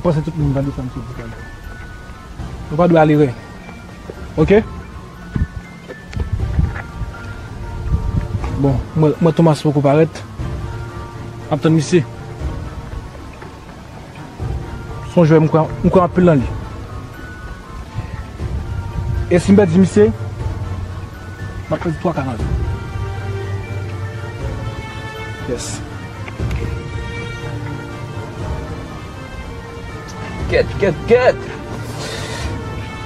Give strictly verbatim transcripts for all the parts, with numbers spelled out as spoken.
Panse tout moun tande sa misye di pale. Nou pa dwe ale rè. Oke? Bon, mwen, mwen Thomas poko parèt. M ap tann misye. Se yon jwè m kwè, m kwè anpil nan li. E si m pèdi misye, m ap pèdi twa ka nan vi. Yes. Kèt, kèt, kèt.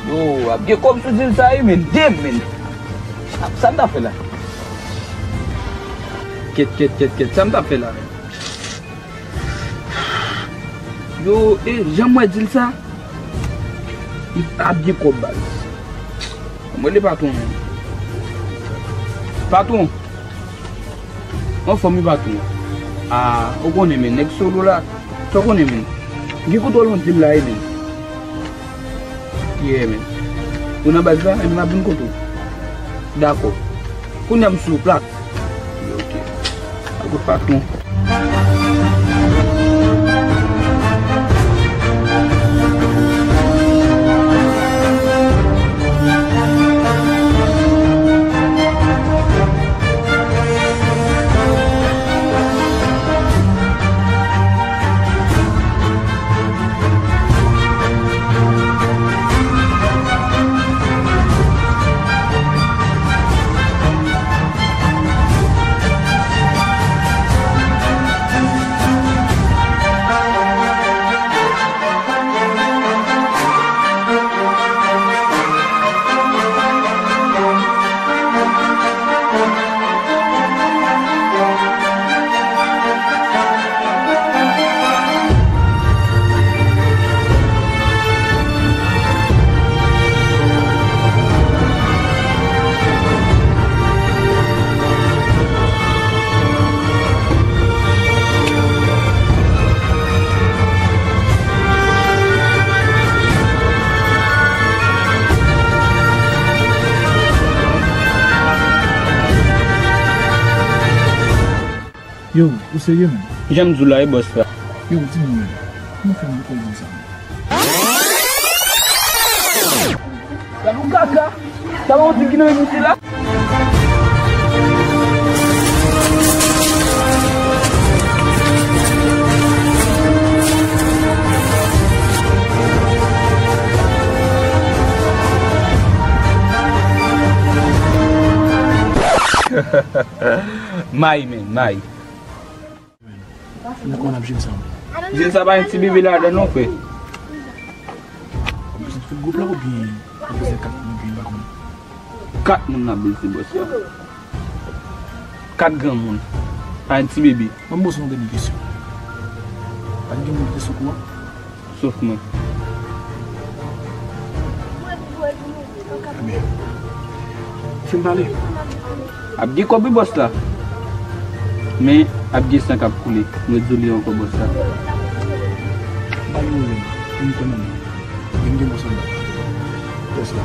Yo, ap gen kòb sou dil sa wi, men, damn, men. Sa m ta fè la? Kèt, kèt, kèt, kèt, sa m ta fè la? Yo, e, jan m wè dil sa, li ap gen kòb baz. Mwen le patwon, men. Patwon. Anfòm wi patwon. A, ou konnen men, nèg solo la. Sa w konnen men. Gen kote w lan dil la wi men. Yeah men. Ou nan baz la, men m ap vin kote w. Dakò. Kounye a m sou plat. Ok. Al kot patwon. Yo, ou serye menm? Jan m di w la wi bòs la. Yo, di m menm, kòman w fè nan lekòl konsa? Gad yon kaka! Sa pa yon dil ki nan men misye la? May men, may. Mwen konn ap jwenn sa. Jwenn sa pa yon ti bebe ladan non, frè. Ou bezwen tout gwoup la oubyen ou bezwen kat moun oubyen pa konn? Kat moun n ap bezwen, bòs la. Kat granmoun. Pa yon ti bebe. Mwen poze yon dènye kesyon. Pa t gen moun ki te sou kou a? Sof mwen. Ebyen, fin pale. Ap gen kòb wi bòs la. Men, ap gen san k ap koule. Mwen di w li ankò bòs la. Ba li move. Vin konnen. Vin gen bòs anba. Bòs la.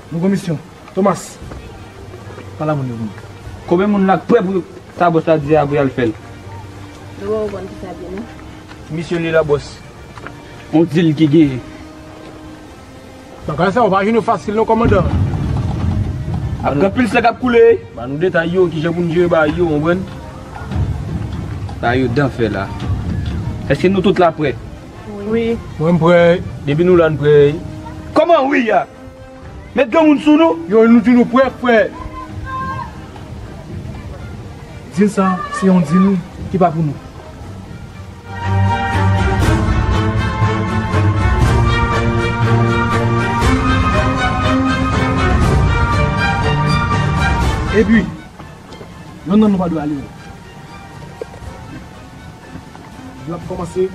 Nou gon misyon. Thomas, pale a moun yo pou mwen. Konbyen moun la k prè pou sa bòs la di a pou y al fè l? Nou pa konprann kisa byen non. Misyon li la bòs. On dil ki genyen. Bagay sa yo pa jwenn yo fasil non kòmandan. Ap gen anpil san k ap koule. Ban nou detay yo, kijan pou n jere bagay yo, w konprann? Bagay yo dan fè la. Èske nou tout la prè? Wi. Mwen m prè. Depi nou la n prè. Kòman wi a? Met granmoun sou nou. Yo, nou di nou prè, frè. Dil sa, se yon dil ki pa pou nou. Epi, yon nan nou pa dwe ale. Yo ap kòmanse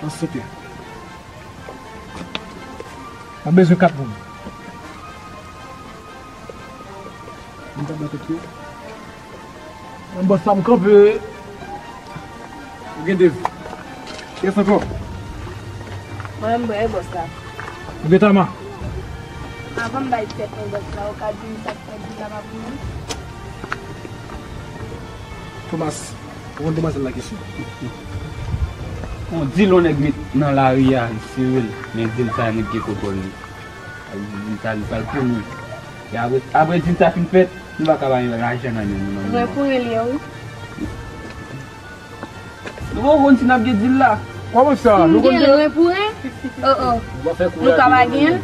nan sèt è. M ap bezwen kat moun. Moun k ap nan tèt yo. Mwen bòs la m kanpe. Ou gen Dave? Kiyès ankò? Mwen menm, bòs la. Ou gen Tama? Avan m bay tèt mwen bòs la, ou ka di m sa k fè di la pa pou mwen? Thomas, ou konn demwazèl la kesyon. On dil on nèg met nan lari a, li sere l, men dil sa nèg gen kontwòl li. Li di sa li pral pou nou. E apre, apre dil sa fin fèt, nou pa ka bay lajan nan men nou nan moman. Mwen pou li, wi. Nou poko konn si n ap gen dil la. Kòman sa? Si nou konn gen lwen pou ren? Oh, oh. Nou ka pa gen l?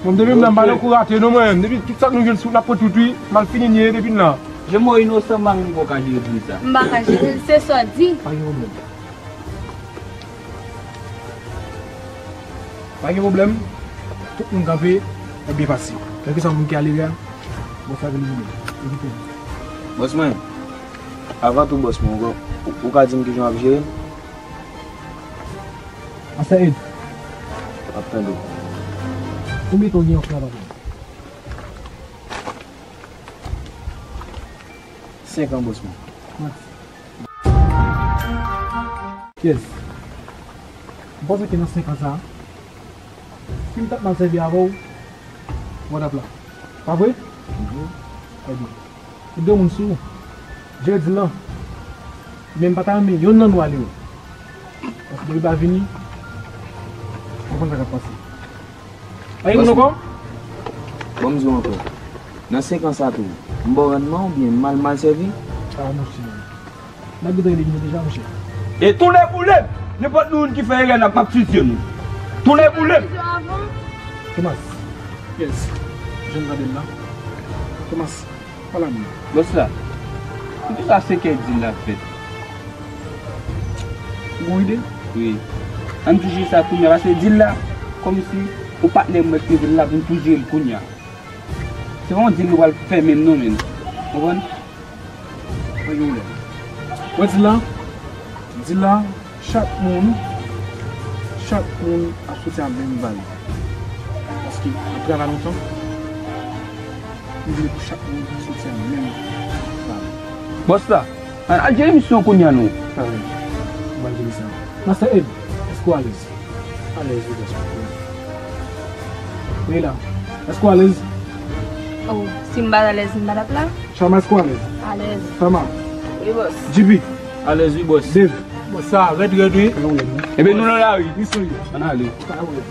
Bon, depi m nan, m pa nan kou rate non mwen. Depi tout sa k nou jwenn sou, n ap pran tout, wi. M al fini nye depi m nan. Je mò inosan, m pa menm ko ka jere dil sa. M pa ka jere l, se sa w di. Pa gen pwoblèm. Pa gen pwoblèm. Tout moun kanpe, n ap byen pase. Kèlkeswa moun ki ale a, bòs la vin li menm. Evite l. Bòs mwen, avan tou bòs mwen, ou, ou, ou ka di m kijan w ap jere l? Masta Ed. M ap tande w. Konbyen tan w gen yon fè a, papa? Senk an, bòs mwen. Mèsi. Yes. M panse ke nan senk an sa a, si m t ap mal sèvi avè w, w t ap la. Pa vre? Mhm. Trè byen. Ou gen moun sou ou. Jere dil lan. Men m pa ta renmen yonn nan nou ale yo. Paske depi l pa vini, ou konn sa k ap pase. Pa gen moun ankò? Bon, m di w ankò. Nan senk an sa tou, m ba w rannman oubyen m mal, mal sèvi? Ah, monchè. N ap gentan regle nou deja, monchè. E tounen boule m! Nenpòt moun ki fè erè, n ap, m ap fizye nou. Tounen boule m! Thomas. Yes. Jan m gade l la. Thomas, pale a mwen. Bòs la, poukisa se kè dil la fèt? Ou gon ide? Wi. Ann tou jere sa kounye a, paske dil la, kòmsi yon patnè m mèt leve l la pou n tou jere l kounye a. Se pa yon dil nou pral fèmen m non, menn. Konprann? Pa gen pwoblèm. Wè dil la? Dil la, chak moun, chak moun ap soti ak menm valè. Paske n ap travay lontan, m vle pou chak moun soti ak menm valè. Bòs la, al, al jere misyon kounye a non. Alèz. Mwen jere sa. Masta Ed, èske w alèz? Alèz, wi, bòs. Wi la. Èske w alèz? Oh, si m pa t alèz, m pa t ap la. Chama, èske w alèz? Alèz. Tama. Wi, bòs. G P. Alèz, wi, bòs. Dave. Bòs, sa rèd, rèd, wi. Ebyen, nou nan lari. Wi, serye. Ann ale. Pa wè.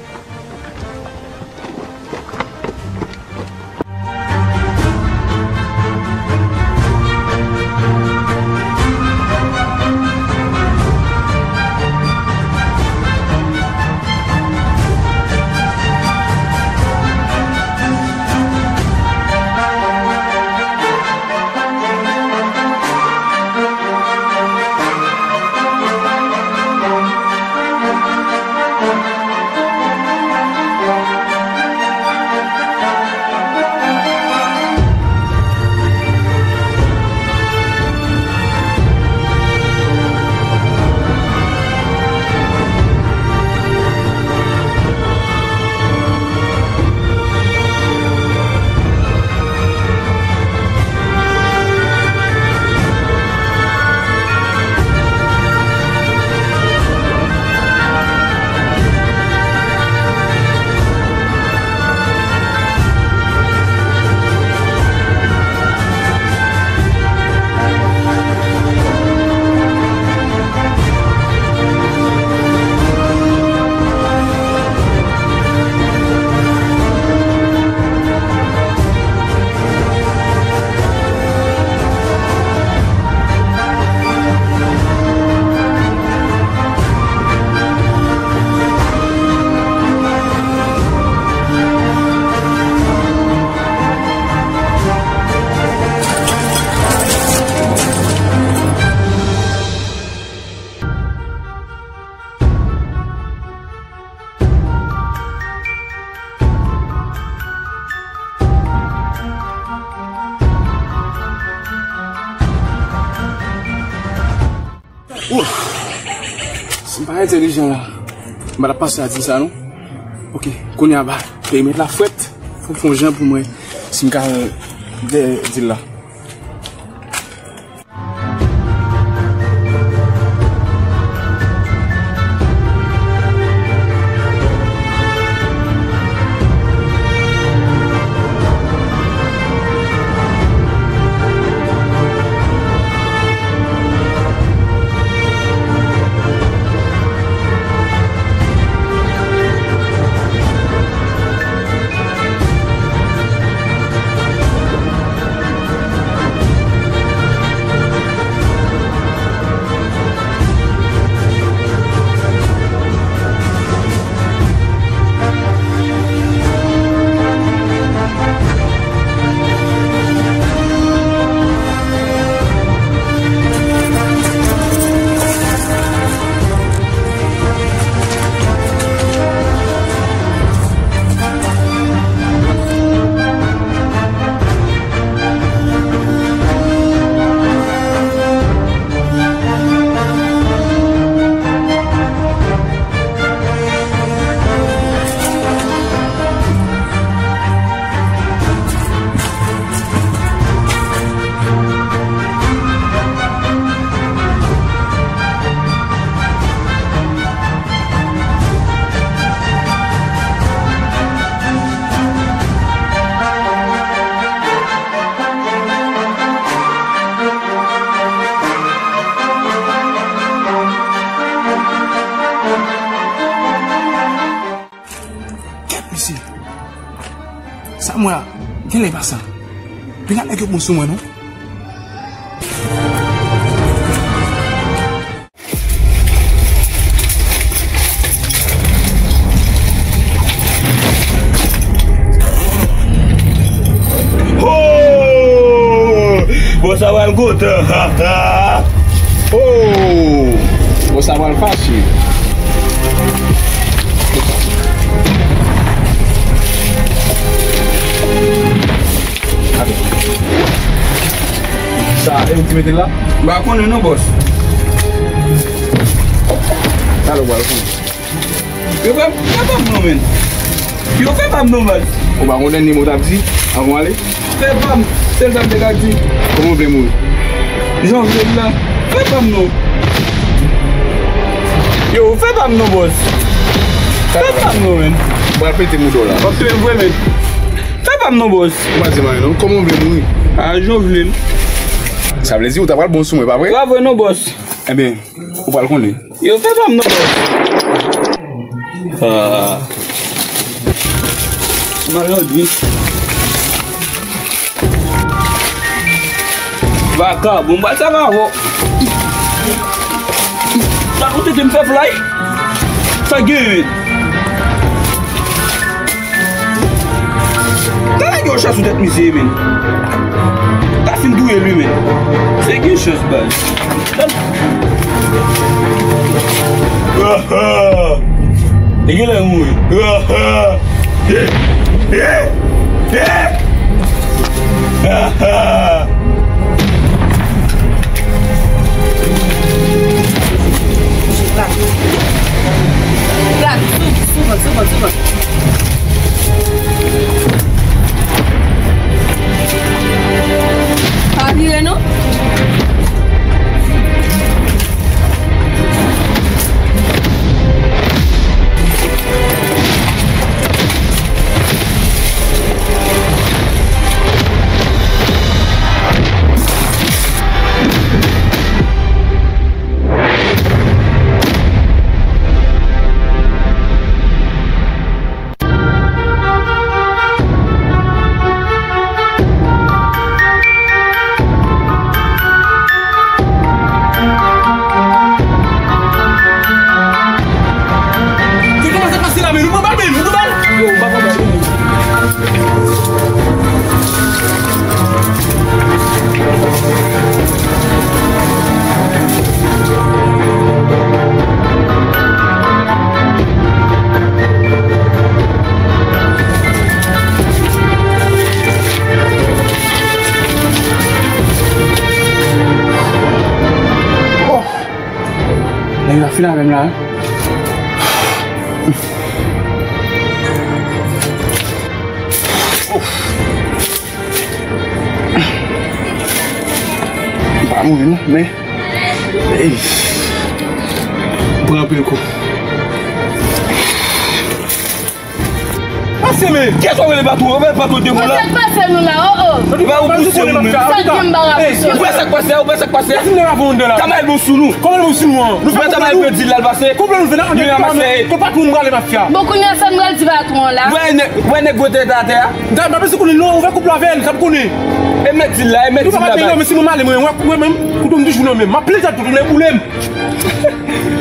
Woy! Si m pa entèlijan la, m pa t ap pase a dil sa non. Oke, kounye a ba, perimèt la frèt. Fò m fè yon jan pou mwen si m ka dèyè dil la. Mwen la, genlè pa sa. Piga nèg yo bon sou mwen, non? Oh! Bon, sa pral gout. Oh! Bon, sa pral fasil. Sa, e ou ki mete l la? M pa konnen non, bòs. Talè w pral konnen. Yo fè, fè pa m non, men. Yo fè pa m non, baz. Ou pa konnen ni mo t ap di anvan w ale? Fè pa m, sèl sa m te ka di. Kòman w vle mouri? Jan w vle m la. Fè pa m non. Yo, fè pa m non, bòs. Fè pa m non, men. Ou pral pete mouda w la. W ap touye m vre, men. Fè pa m non, bòs. Ou pa di m anyen non. Kòman w vle mouri? A, jan w vle l. Sa vle di ou ta pral bon sou mwen, pa vre? Pa vre non, bòs. Ebyen, ou pral konnen. Yo, fè pa m non, bòs. Ah. Malandren. Vakabon, m pral sava avè w. Sa nou tete m fè flay. Sa gen. Talè gen yon chans sou tèt misye, men. Ta fin touye li, men. Se gen chans, baz. E genlè mouri. Gad, sou, sou kont, sou kont, sou kont. Pa vire non. Ki kòmanse pase la, men nou pran bal, men nou pran bal. Yo, ou pa pran bal, men. Oh! Nèg la fin avè m la, wi. M pa mouri non, men, ey, m pran anpil kou. Pase men, kiyès w ap rele patwon? Ou pa patwon de moun la? Sa k pase nou la, oh, oh. Ou pa ou pouse moun, men. Sa k gen m pa ka pouse. Ou wè sa k pase a? Ou wè sa k pase a? Kòman l bon sou nou? Kòman l bon sou nou an? Ou wè kòman l pran dil la l pase? Li ranmase. Bon, kounye a sa m pral di patwon an la. Ou wè nèg, ou wè nèg gwo tèt atè a? M pa bezwen konnen non, ouvè koup la avè l, sa m konnen. E mèt di l la, e mèt di l la, baz. Mwen si mwen m ale, mwen, mwen, mwen menm, kouto m toujou nan men m. M ap plen tèt toutouni, boule m.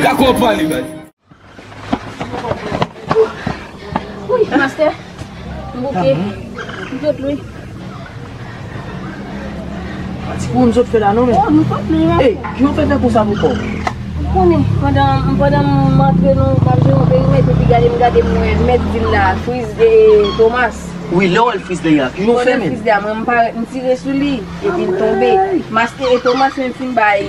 Gad kòman w pale, baz. Wi, mastè. M bouke. M sot lwe. Pa ti pou m sot fè la non, men. Oh, nou sot lwe, mastè. Ey, ki w fè fè konsa pou kò w? Ou konnen, pandan, pandan m antre nan, m ap jwe yon perimèt, epi gade m gade m wè mèt di l la, Friz de Thomas. Wi, lè w wè l Friz de a, ki w fè menm? Friz de a, mwen m parèt, m tire sou li, epi l tonbe. Mastè e Thomas menm fin bay,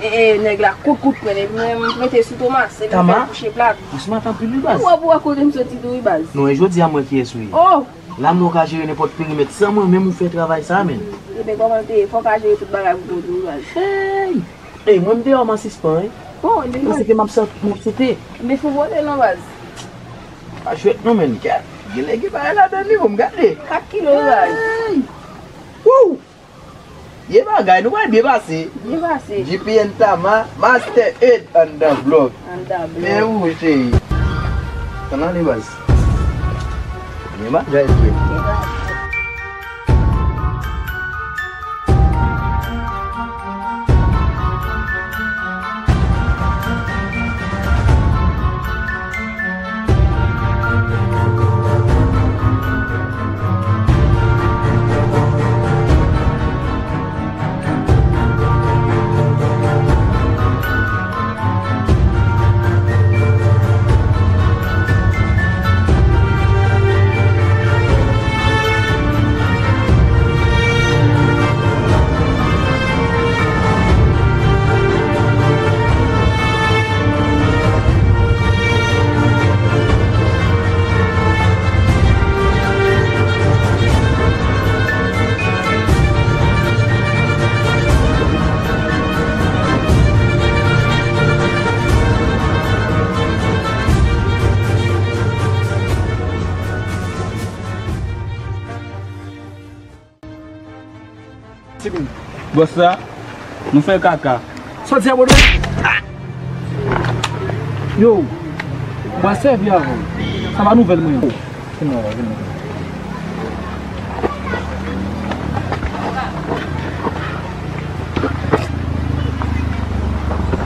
e, e, nèg la kout, kout pwen, epi mwen m prete sou Thomas, epi m fè l kouche plat. Ou smart anpil wi, baz. Ou wè pou wè kote m soti tou wi, baz. Non, e jodi a m wè kiyès ou ye. Oh! La m wè w ka jere nenpòt perimèt san mwen menm ou fè travay sa, men. Ebyen, kòman l te ye? Fò w ka jere tout bagay pou kont ou, baz. Hey! Ey, mwen m deyò m an sispan, wi. Bon, ebyen, paske m ap sot, m ap sote. Ebyen, fò w pote non, baz. Pa jwèt non, men, kè. Genlè gen bagay ladan li, bon, m gade. Kat kilo, baz. Hey! Wouw! Ye bagay, nou pral byen pase. Byen pase. G P N Tama, Master Ed, anndan vlòg. Anndan vlòg. Men ou, cheri. Ann ale, baz. Byen bagay, frè. Byen bagay. Bòs la, nou fè kaka. Sòti a bòdè. Yo, m pral sèvi avè w. Sa pa nouvèl mwen. Vin non, vin non.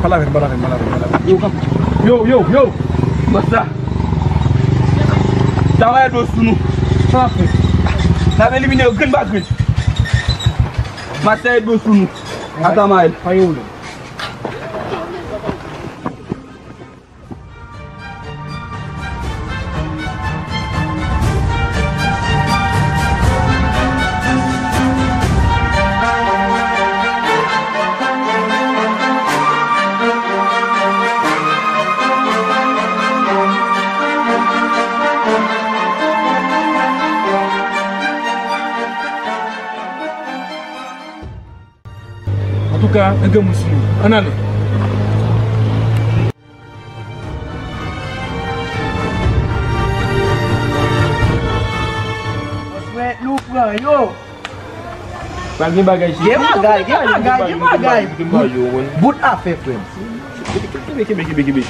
Pale avè m, pale avè m, pale avè m, pale avè m. Yo, kanpe. Yo, yo, yo. Bòs la. Sa va, dlo sou nou. Sa fè. N ap elimine yo grenn pa grenn. Matèl dlo sou nou. Atamael. Pa gen pwoblèm. Antouka, gen granmoun sou nou. Ann ale. Frè, nou pran yo. Pa gen bagay, gen bagay, gen bagay, gen bagay. Bout, bout afè, frè m. Kenbe, kenbe, kenbe, kenbe.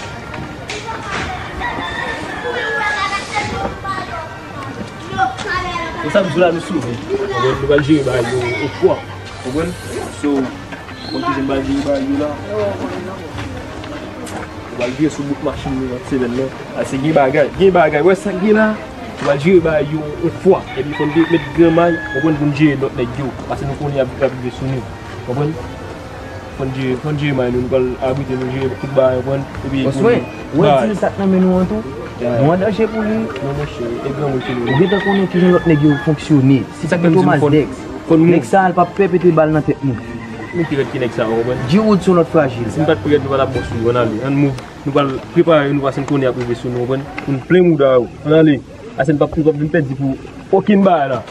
E sa m di w la, nou sove. Nou pral jere bagay yo ofwa. Konprann? So, konn kijan m pral jere bagay yo la. Ou pral vire sou bout machin nou nan semèn nan. Ase gen bagay, gen bagay. Wè sa k gen la. Ou pral jere bagay yo yon fwa. Epi fò n te met gran may, konprann, pou n jere lòt nèg yo. Paske nou konnen y ap, y ap rive sou nou. Konprann? Fò n jere, fò n jere may nou, nou pral abrite nou, jere tout bagay, konprann? Epi pou nou bay. Wè di l sa k nan men nou an tou. Nou an danje pou li. Non, monchè, e granmoun ki nou. Ou gentan konnen kijan lòt nèg yo fonksyone. Si se te Thomas Dex, nèg sa a, l p ap pè pete bal nan tèt nou. Nou pi rèd ke nèg sa yo, konprann? Giroud se yon lòt frajil. Si n pa t pi rèd, nou pa t ap bon sou yo. Ann ale, ann move. Nou pral prepare nou, paske n konnen y ap rive sou nou, konprann? Pou n plen mouda yo. Ann ale. Ase n p ap, n p ap vin pèdi pou okenn bagay la.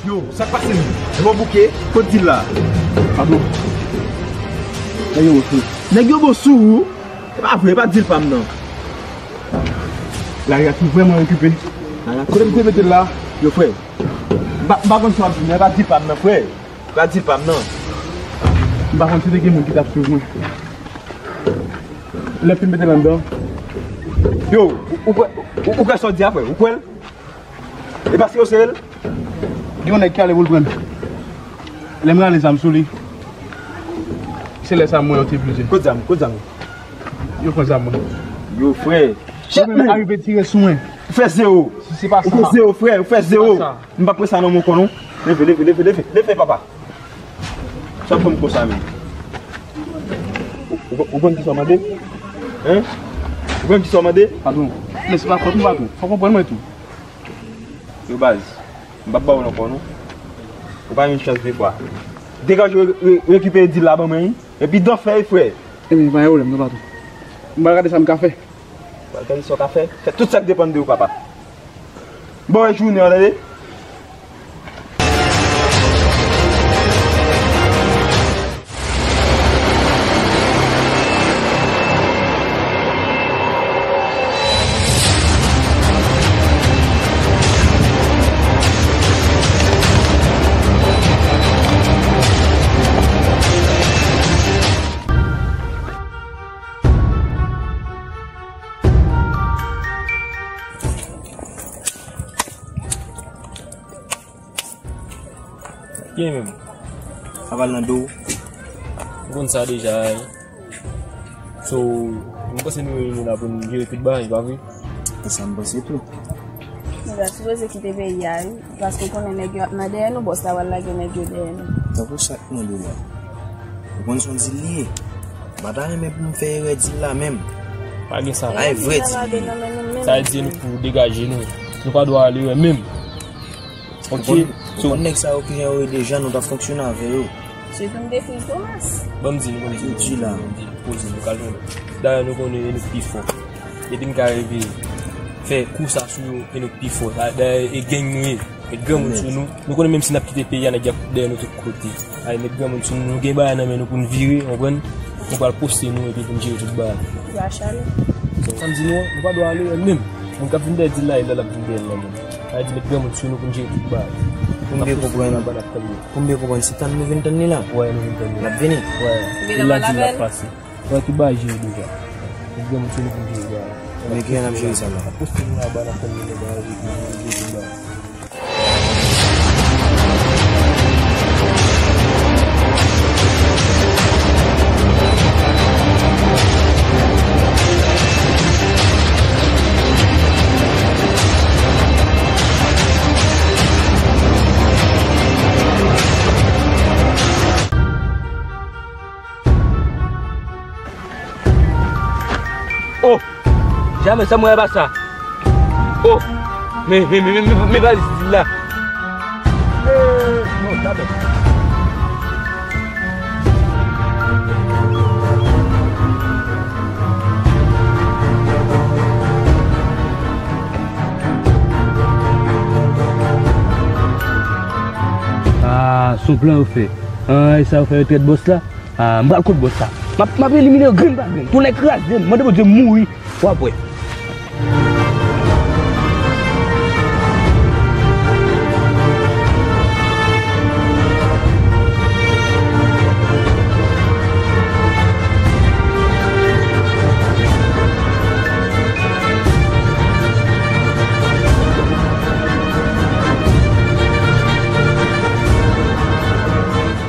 Yo, sa k pase menm? Lè w bouke, kot di l la? Padon. Nèg yo bon sou ou. Nèg yo bon sou ou? E pa vre, e pa di l pa m nan. Lari a tou vrèman okipe. Kote m te mete l la? Yo, frè, m pa, m pa konn sa w ap di m nan, e pa di l pa m nan, frè. E pa di l pa m nan. M pa konn si te gen moun ki t ap swiv mwen. Lè m fin mete l anndan. Yo, ou, ou kwè, ou, ou kwè sa w di a, frè? Ou kwè l? E paske yo sere l? Gen yon nèg ki ale pou l pran l. Lè m rale zam sou li, se lè sa m wè yo te plizyè. Kot zam? Kot zam? Yo pran zam mwen. Yo, frè. Yo menm arive tire sou mwen. Ou fè zewo. Si se pa sa. Ou fè zewo, frè. Ou fè zewo. M p ap pran sa nan men w ankò non. Leve, leve, leve, leve. Leve, papa. Sa w ap fè m konsa menm? Ou, ou, ou konn kisa w mande? Hein? Ou konn kisa w mande? Patwon. Men se pa fòt ou, patwon. Fò w konprann mwen tou. Yo baz, m p ap ba w l ankò non. Ou pa jwenn chans de fwa. Degaje w re-, re-, rekipere dil la ban mwen wi. Epi dan fèy frè. Ebyen pa gen pwoblèm non patwon. M pral gade sa m ka fè. Pral gade sa w ka fè. Fè tout sa k depann de ou papa. Bon jounen an tande. Gen menm. Aval nan do. Ou konn sa deja. So, mwen panse nou reyini la pou n jere tout bagay, pa vre? Se sa m panse tou. Nou ta sipoze kite peyi a, wi. Paske w konnen nèg yo ap nan dèyè nou, bòs la pral lage nèg yo dèyè nou. Tankou sa k nan do la. Ou konn se yon dil li ye. M pa ta renmen pou m fè erè dil la menm. Pa gen sa. Ay, vrè dil li ye. Sa vle di nou pou degaje nou. Nou pa dwe al erè menm. Ok. Ou konn nèg sa yo kijan yo ye deja, nou t ap fonksyone avè yo. Sitou m te fri Thomas. Ban m di nou konnen ki di la. Poze nou ka jwenn. Dayè nou konnen e nou ki pi fò. Depi n ka reve fè kou sa sou yo e nou pi fò. Dayè, e gang nou ye. Met granmoun sou nou. Nou konnen menm si n ap kite peyi a, nèg y ap dèyè nou tout kote. Ay, met granmoun sou nou. Nou gen bagay nan men nou pou n vire, w konprann? Nou pral poste nou epi pou n jere tout bagay. Yo a chale. Sa m di nou an, nou pa dwe ale menm. Moun k ap vin dèyè dil la, e lè l ap vin dèyè l la menm. Sa vle di met granmoun sou nou pou n jere tout bagay. Pou n byen konprann, pou n byen konprann, se tann nou vin tann li la. Wè, nou vin tann li. L ap vini. Wè. Li la di l ap pase. Wè, tout bagay jere deja. Met granmoun sou nou pou n jere bagay. Men kijan n ap jere sa la? N ap poste nou anba, n ap tann nou bagay, nou jere tout bagay. Oh! Jamè sa mwen pa sa. Oh! Men, men, men, men, men, men valiz la. Eh, non, jamè. Ah, se yon plan yo fè. Ah, e sa yo fè yo trèt bòs la? Ah, m pral kont bòs la. M ap, m ap elimine yo grenn pa grenn. Tonnè kraze m. Mande Bondye m mouri. W ap wè.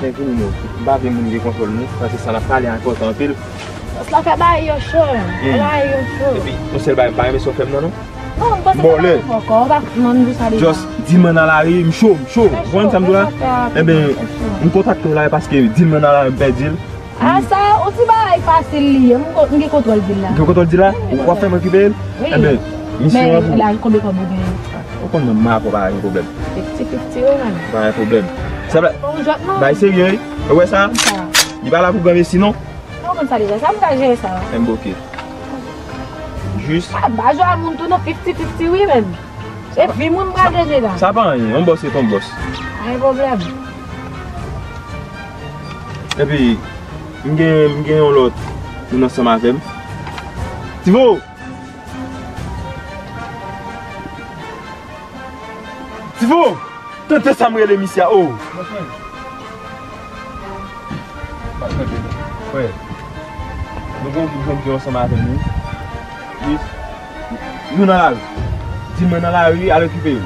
Thank you, Nino. M pa vle moun gen kontwòl nou, paske sa n ap pale a enpòtan anpil. Bòs la fè bagay yo cho. Hmm. Bagay yo cho. Epi, yon sèl bagay, m pa renmen sa w fè m nan, non. Non, m panse sa pa bon ankò, ou pa manm di sa deja. Just di m nan lari, m cho, m cho. Ou konprann sa m di w la? Enben, m kontakte w la paske di m nan lari, m pèdi l. A sa, yon ti bagay fasil li ye. M ko-, m gen kontwòl vil la. Ou gen kontwòl vil la? Ou ap fè m rekipere l? Wi. Enben, misyon an pou ou. Men la, konbyen kòb ou genyen? Ou konn menm, m a fè w pa gen pwoblèm. Fifty fifty wi, menm. Pa gen pwoblèm. Sa pa, pa yon jwèt, non. Bagay serye, wi. Ou wè sa? Sa. Li pa la pou granmesi, non. Non, konn sa deja. Sa m ka jere sa. M oke. Jis. A, ba jwa moun tou non, fifty fifty wi, menm. Se vi moun pral danje la. Sa pa anyen, yon bòs se yon bòs. Pa gen pwoblèm. Epi, m gen, m gen yon lòt moun ansanm avè m. Tivo! Tivo! Tande sa m rele misye a, oh! Frè, nou gen yon grenn ki ansanm avè nou. Wi. Nou nan lari. Di mwen nan lari, al okipe yo.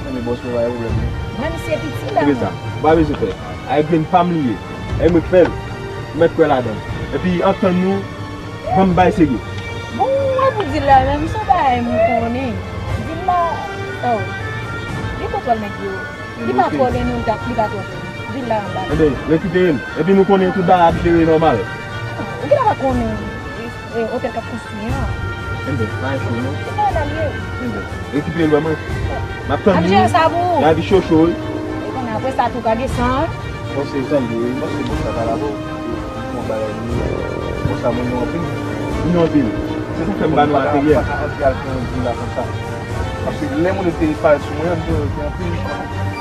Nan men bòs mwen, pa gen pwoblèm, non. Mwen, misye piti la. Kite sa. Ou pa bezwen pè. Ay grenn pa m li ye. E mwen k fè l. Ou mèt kwè ladan l. Epi, antann nou, ban m bay serye. Bon, ou wè pou di l la, menm se yon bagay m konnen. Di l la, oh. Li kontwòl nèg yo. Li pa twò lwen nou, li pa twò lwen nou. Vil la anba. Enben, rekipere l. Epi nou konnen tout bagay ap jere nòmal. Ou genlè pa konnen, e, otèl k ap konstwi an. Enben, pa gen pwoblèm non. Se pa la l ye. Enben, rekipere l wè mwen. M ap tann nou. Ap jere sa pou ou. Lavi cho cho wi. E konnen apre sa tou ka desann. Bon, se zanmi wi. Bon, se bon sa pa la pou ou. Bon bagay, moun yo. Bon, sa moun yo anpil. Moun yo anpil. Se sa k fè m ba nou ateryè. M pa ka antre al pran yon djim la konsa. Paske lè moun yo te parèt sou mwen an, m te wè yo te anpil.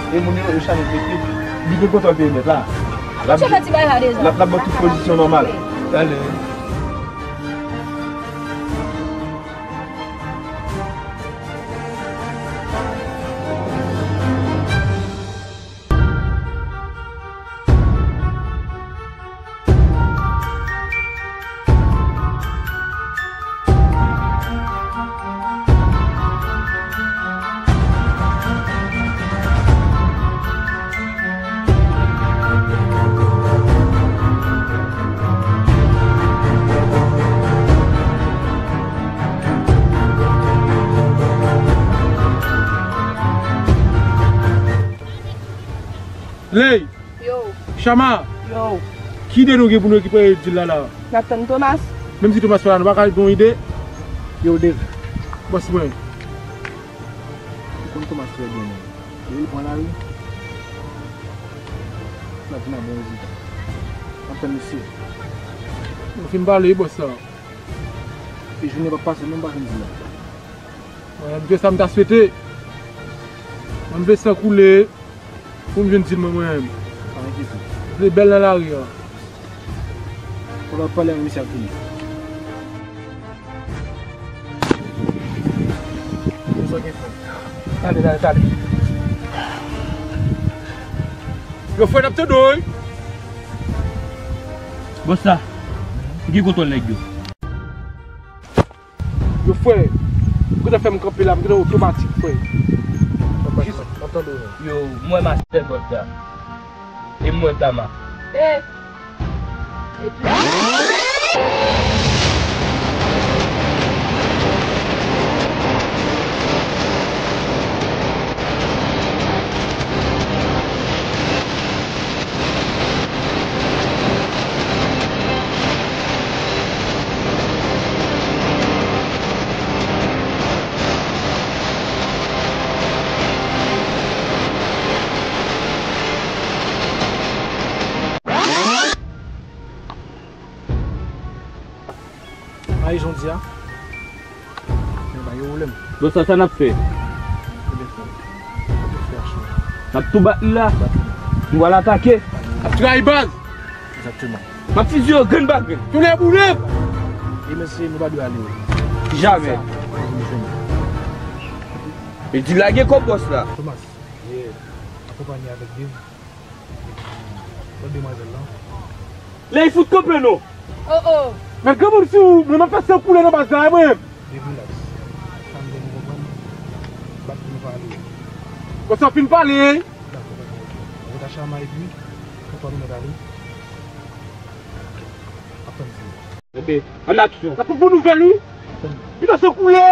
E moun yo, yo chale pete. Li te kontan perimèt la. L ap, l ap, l ap ban tout pozisyon nòmal. Tande. Ley! Yo. Chama! Yo. Ki ide nou gen pou nou rekipere dil la la? N ap tann Thomas. Menm si Thomas pa la, nou pa ka gen yon ide? Yo, Dave. Bòs mwen. Ou konn Thomas trè byen, menm. Depi l pran lari, l ap vin ak bon rezilta. N ap tann misye. Nou fin pale, bòs la. E jounen p ap pase, menm pa fin di la. Mwen menm, se sa m ta swete. Mwen, m vle san koule pou m jwenn dil mwen, mwen menm. Pa enkyete. M vle bèl nan lari a. Fò n ap pale avèk misye ap vini. Talè, talè, talè. Yo, frè, n ap tande w, wi. Bòs la, m gen kontwòl nèg yo. Yo, frè, ou gentan fè m kanpe la, m gentan otomatik, frè. Jis, m ap tande w. Yo, mwen mastè gòd la. E mwen tama. Eh! Ay, jan w di a. Men ba yo pwoblèm. Bon, sa, sa n ap fè? Ebyen, frè, n ap fè aksyon. N ap tou bat li la. Bat li. Nou pral atake. N ap trayi baz. Egzakteman. M ap fiziye yo grenn pa grenn. Tounen boule. E mesye, nou pa dwe ale. Jamè. Sa, nou jwenn. E di lage kòb bòs la. Thomas, akonpanye avèk Dave. Lòt demwazèl lan. Lè y fout kanpe nou. Oh, oh. Men granmoun, si w, mwen, m ap fè san koule nan baz la, mwen. Dave, relax. Sa m vle nou konprann. Bat pou nou pale. Bon, sa fin pale. Dakò, dakò, ok. Ou ta chama epi, konprann nou mèt ale. Ap tann di. Ebyen, ann aksyon. Sa pou bon nouvèl, wi. Ap tann. Pito san koule.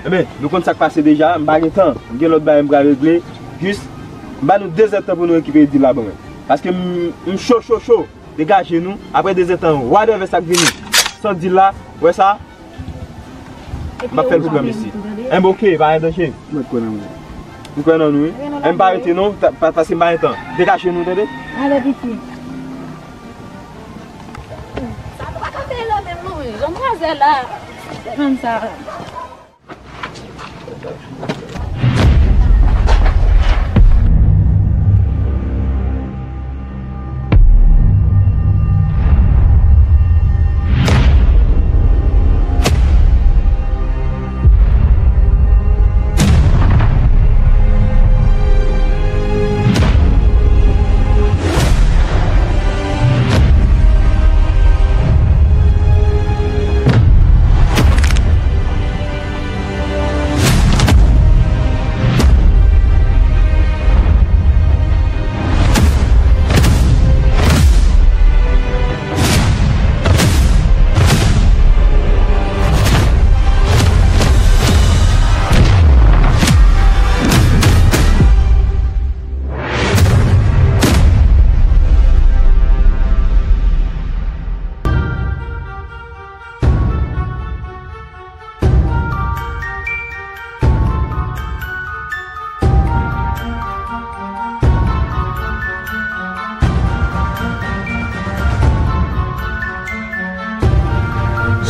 Ebyen, nou konn sa k pase deja, m pa gen tan, m gen lòt bagay m pral regle, jis, m ba nou de zèdtan pou nou rekipere dil la ban mwen. Paske m, m cho, cho, cho, degaje nou, apre de zèdtan, wadèvè sa k vini. San dil la, wè sa, m ap fè l pou pran mesye. Enben, oke, pa gen danje. Mwen kwè nan mwen. M kwè nan nou, wi. Enben, pa rete non, ta-, pa-, paske m pa gen tan. Degaje nou, tande? Ale, pitit. Sa nou pa ka fè lè menm, non, wi. Jan mwazel la, se menm sa.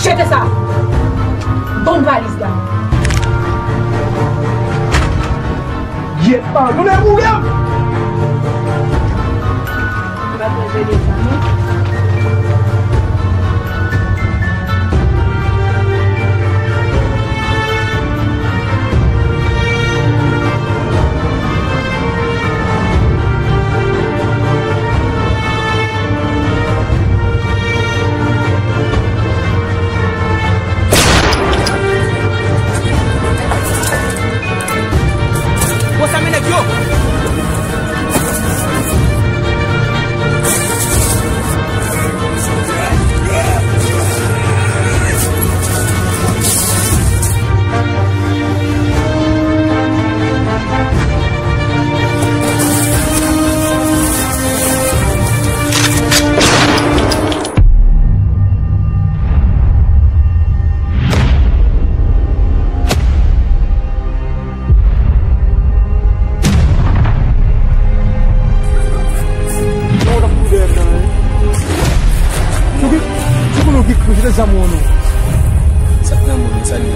Mete sa. Ban m valiz la. Gyèt, pa tounen boule m. M pa pran jele sa non. Bon, sa men nèg yo. Nan w t ap kouvè m nan, wi. Chouki, chouki nou ki kouvè zam ou nou. Sa k nan moun sa li.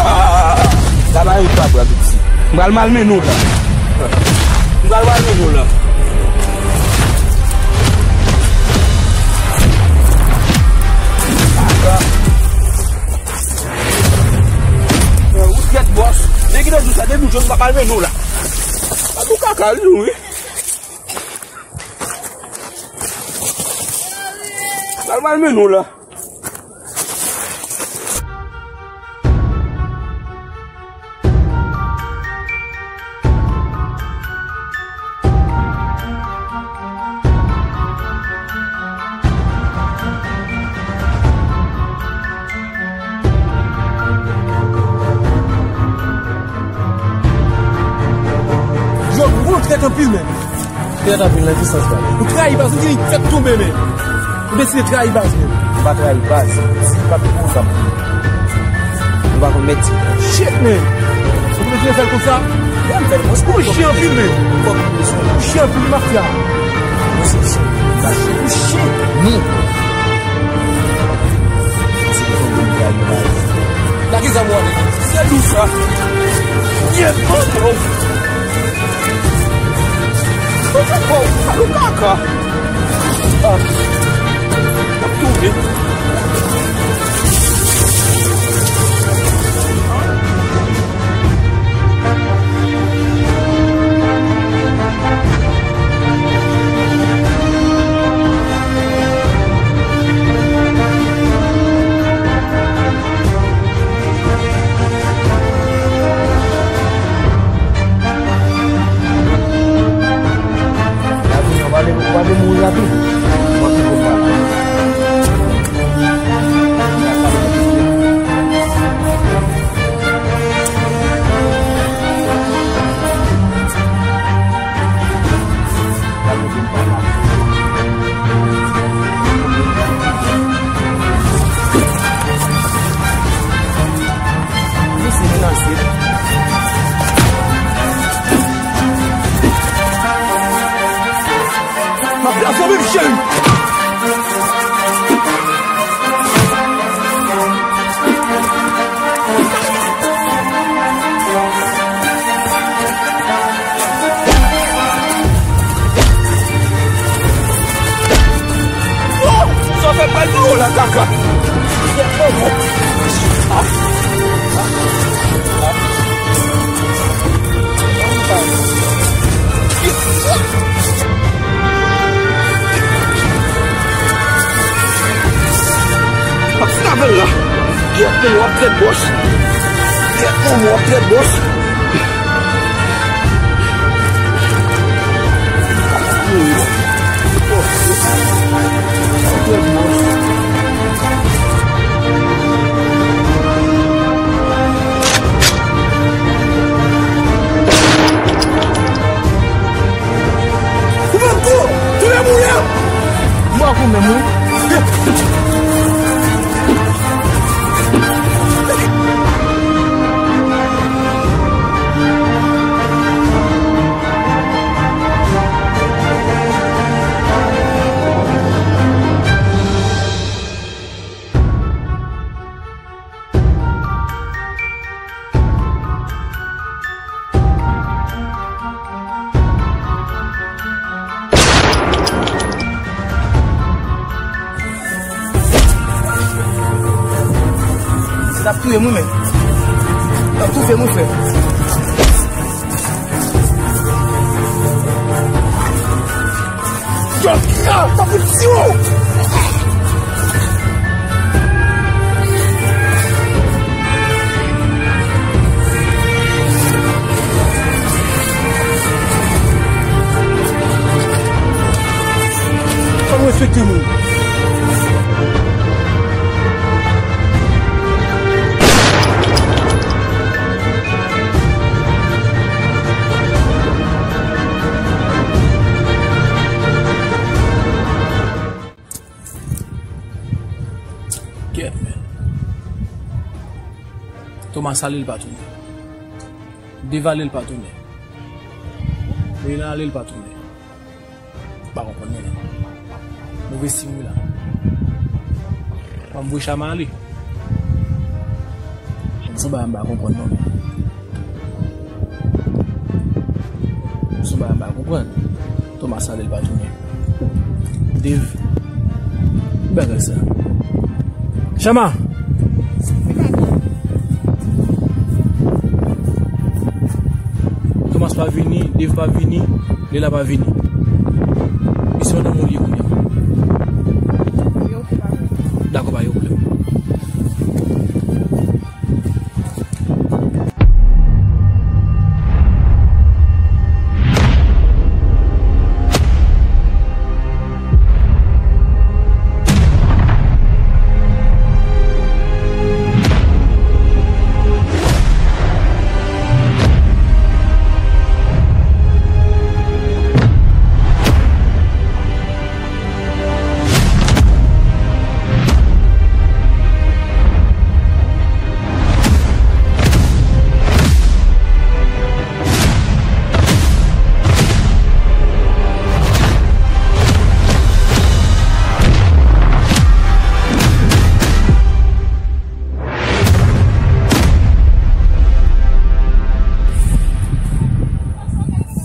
Ah, sa pa yon tab la, piti. M pral malmennen w la. M pral malmennen w la. Ou trèt, bòs. Depi nan jou sa, depi jodi m pral malmennen w la. A tou kaka li, wi. Pral malmennen w la. Yo, ou trèt anpil menm. Trèt anpil nan ki sans la? Ou trayi baz, ou vini fèk tonbe menm. Ou deside trayi baz menm. M pa trayi baz. Si li pa t pou sa, m pa konn mèt di. Shit, man! Ou deside fè l konsa? Yeah, m fè l konsa. Ou chen anpil menm. Ou chen anpil, mafya. Ou chen. Ou chen. Ni. Se li konn trayi baz. Nan ki zam ou ale? Se dous sa. Ye, bon, bon. Ou fè kò, ou fè kaka. Ah. M ap tounen. M ap pran zòrye m, cheri. Oh! Sa fè mal dlo la, kaka. Ah. Ap save l la. Gyèt, w ap trèt bòs. Gyèt, w ap trèt bòs. Ou pa kou! Tounen boule! M pa kou menm, wi. Touye m wi, men. Y ap toufe m wi, frè. Yo, yo, pa pou ti ou. Fò nou respekte moun. Kèt, men. Thomas ale, l pa tounen. Dave ale, l pa tounen. Leyla ale, l pa tounen. M pa konprann non la. Move siy wi la. Fò m voye Chama ale. Sa bagay m pa konprann non. Sa bagay m pa konprann. Thomas ale, l pa tounen. Dave. Ki bagay sa? Chama! Thomas pa vini, Dave pa vini, Leyla pa vini. Misye nan moun li ye kounye a. Dakò, pa gen pwoblèm.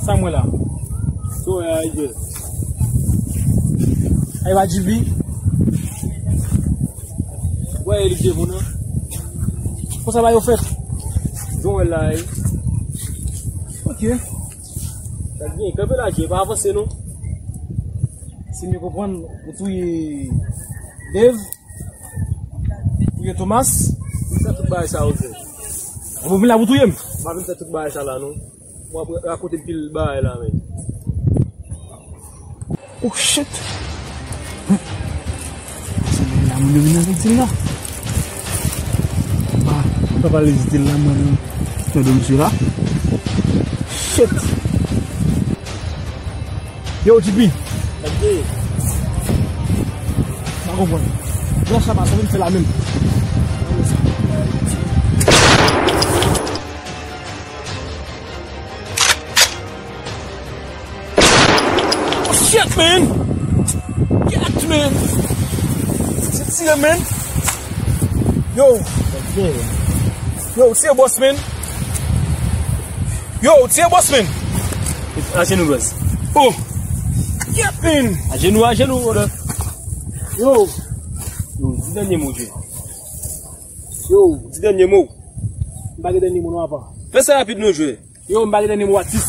Sa mwen la. So, eh, Ay, pa G B. Wè, li te bon, non? Konsa ba yo fèt. Jan wè la, eh. Ok. Gad byen, kanpe la, Dje, pa avanse, non. Si m byen konprann, ou touye Dave, touye Thomas. M fè tout bagay sa, ok. Ou vin la pou touye m? M pa vin fè tout bagay sa la, non. W ap rakonte m pil bagay la, men. Oh, shit! Se la moun yo vin avèk di m la. Ba, m pa pale di la, mwen, tande misye la. Shit! Yo, G P. M pa konprann. Gran Chama, sa vin fè la menm. Oh, shit, man! Get, man! Se tire, man! Yo! Yo, tire boss, man! Yo, tire boss, man! Ajenou, boss. Oh! Get, man! Ajenou, ajenou, brother. Yo! Yo, di dènye mo, Dje. Yo, di dènye mo. M pa gen dènye mo non, apa. Fè sa rapid non, jwe. Yo, m pa gen dènye mo, atis.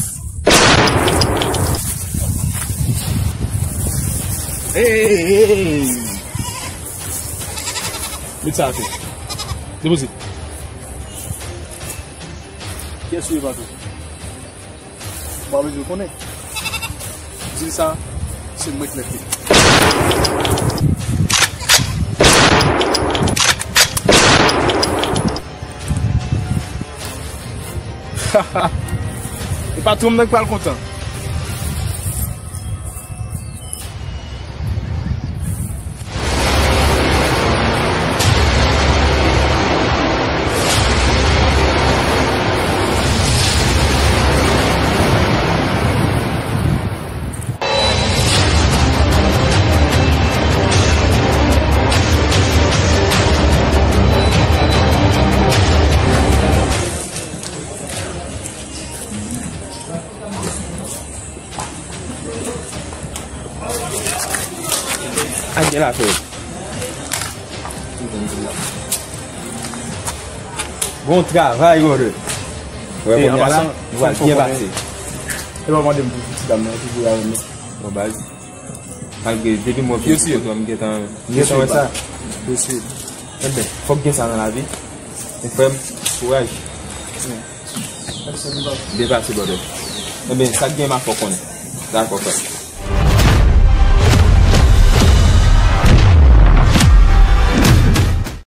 Hey, hey, hey, hey. Met sa atè. Depoze. Kiyès ou ye, patwon? Ou pa bezwen konnen. Di l sa, se mwen k mèt li. E patwon m nan k pral kontan. Ak gen afè. Bon travay, brother. Wè, kounye a la, nou pral byen pase. E pa mande m pou ti dam nan, ki pou avè m. Bon, baz. Malgre depi mwen vin sou kote w, m gentan, m gentan wè sa. Enben, fòk gen sa nan lavi. Mon frè m, kouraj. Byen pase, brother. Enben, sa k gen, m a fè w konnen. Dakò, frè.